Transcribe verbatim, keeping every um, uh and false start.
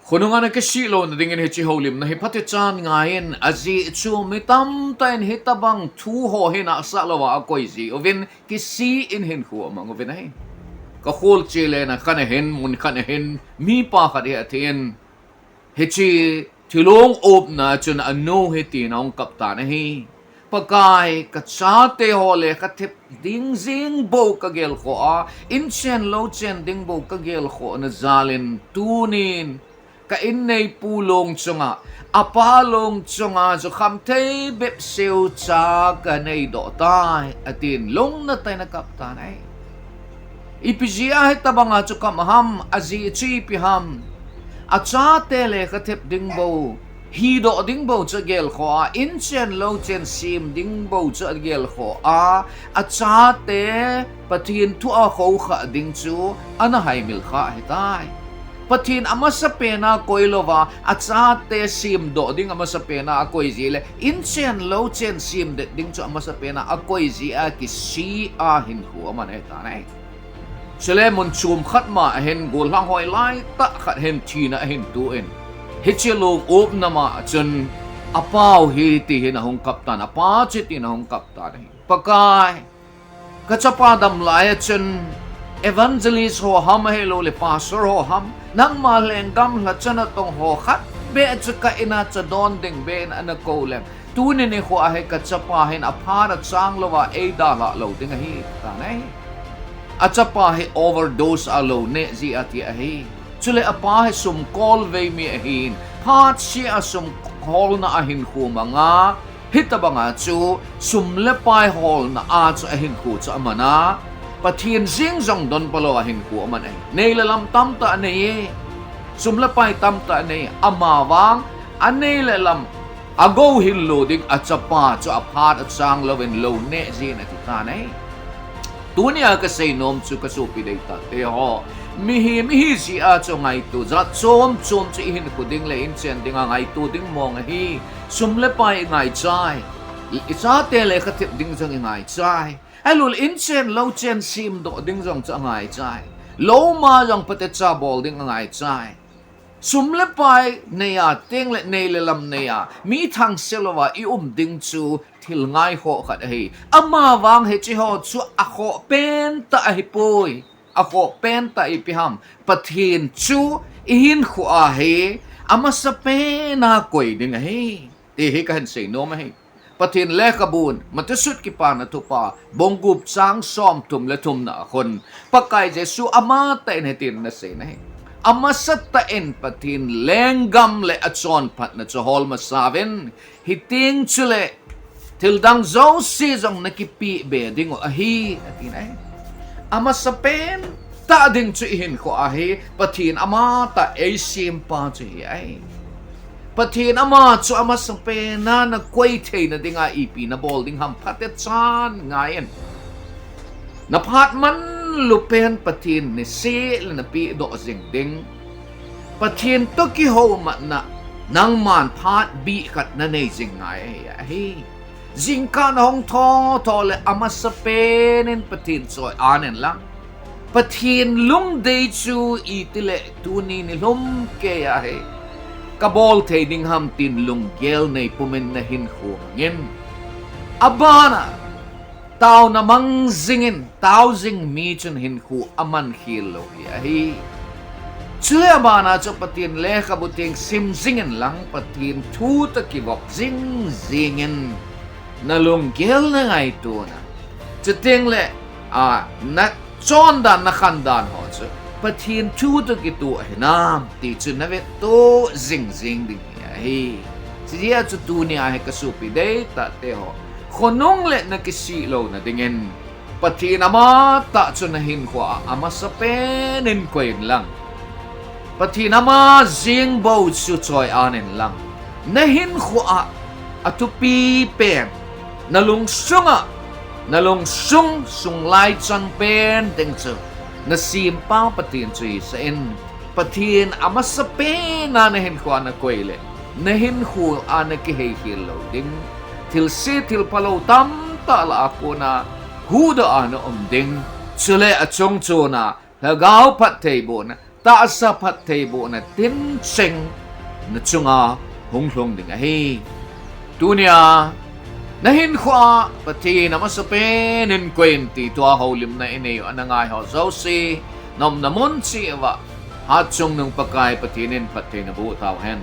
Khonunga na kisih louna dingin hiche houlimna hi phatechan ngaiyin, ajeh chu mi tamtah in hitabang thu ho hi nahsah louva akoi jiuvin, kisih in hinkho amang uvin ahi. Ka kholchil le na khat ahin, mun khat ahin, mipa khat hi athin, hiche thilong opna chun anu hi tin ahung kap tan ahi. Pakai, ka chate ho lekha thep ding jing bou ka gelkhoh a, inchen louchen ding bou ka gelkhoh na jal in tunin ka inneipu long chunga, apa long chunga chu khamthei bep seucha ka neidoh tai, atin lungna tah in akap tan ahi. Ipi jeh a hitabanga chu kap ham, ajeh chu ipi ham? Achate lekha thep ding bou, hidoh ding bou chu agelkhoh a, inchen louchen sem ding bou chu agelkhoh a, achate Pathen thu a khoukhah ding chu ana haimil kha ahitai. Pathen amasapen a koi louva, achate semdoh ding amasapen a akoi jeh le, inchen louchen semdet ding chu amasapen a akoi jeh a kisih a hinkho aman ahitan ahi. Chule mun chom khat ma ahin gollhang hoilai tah khat hin thina ahin toh in, hiche long opna ma a chun apau hi tihin ahung kap tan, apa chu tin ahung kap tan ahi. Pakai, ka chapa dam lai a chun evangelist ho ham ahilouleh pastor ho ham, nangma lenggam lhacha natong ho khat beh chu ka in a cha don ding beh in ana kou leng, tuni nikho a hi ka chapa hin aphat achang louva eidalhah lou ding ahi, ati tan ahi. Achapa hi overdose a lou neh jeh a ti ahi. Chule apa hi sum kholvei mi ahin, phatseh a sum kholna a hinkho amang a, hitabanga chu sum le pai holna a chu ahinkho chu aman a, Pathen jeng jong donpa lou a hinkho aman ahi. Nei le lam tamtah anei e. Sum le pai tamtah anei, amavang anei le lam agou hil lou ding achapa chu aphat achang louvin lou neh jeh in ati tan ahi. Tunia kaseinom chu ka sopi deitahte ho, mihem ihi jeh a chu ngaito jat chom chom chu ihinkho ding le inchen dinga ngaito ding mong ahi. Sum le pai ingaichai, ichate lekha thep ding jong ingaichai, ahilouleh inchen louchen semdoh ding jong chu angaichai, louma jong phatecha bol ding angaichai. Sum le pai nei a, teng le nei le lam nei a, mi thangse louva i um ding chu thil ngaikhoh khat ahi. Amavang hiche ho chu akhoh pentah ahipoi. Akhoh pentah ipi ham? Pathen chu ihinkho a hi amasapen a koi ding ahi, ti hi kahin seinom ahi. Pathen lekhabun, Matthew sut Kipana Thupha, bung gup chang somthum le thumna a khun, Pakai Jesu amatah in hitin ana sei ahi. Amasatah in Pathen lenggam le achonphatna chu hol masa uvin, hiteng chule thildang jouse jong nakipeh be dingu ahi, ati ahi. Amasapen tah ding chu ihinkho a hi Pathen amatah eisempa chu hi ahi. Pathen ama chu amasapen a nakoi theina dinga ipi nabol ding ham, phatechan ngaiyin. Naphat manlu pen Pathen niseh le napehdoh jing ding. Pathen toh kihoumatna nangman phat bih khat nanei jing ngai ahi. Jingkah nahung thotho le amasapen in Pathen choi-an inlang, Pathen lungdei chu itile tuni nilhum keiya hi kabol thei ding ham tin lunggel nei pumin nahinkho mangin. Abana taona mang jingin, tao jing mi chun hinkho aman khel lou hi ahi. Chule abana chu Pathen lekhabu teng sim jingin lang, Pathen thu toh kivop jing jingin, nalunggel nangaitona, chuteng le, a, nachondan nakhandan ho chu Pathen thu toh kitoh ahinam ti chu navettoh jing jing ding hi ahi. Chujeh a chu tunia hi kasopi deitahte ho, khonung le nakisih louna dingin Pathen amatah chu nahinkho a amasapen in koi inlang, Pathen ama jeng bou chu choi-an inlang, nahinkho a athupi pen, nalungsunga, nalungsung sunglai changpen ding chu nasempa Pathen chu hisah in, Pathen amasapen a nahinkho a nakoi le, nahinkho a nakiheikhel lou ding, thilse thilphalou tamtah lah a kona huhdoh a naum ding, chule achungchona lhagao phattheibohna tahsa phattheibohna tincheng nachunga hunglhung ding ahi. Tunia nahinkhoa Pathen amasapen in koiyin ti tua houlimna inei u ana ngaiho jouse, naumna mun cheh uva Hatchungnung Pakai Pathen in phatthei naboh tauhen.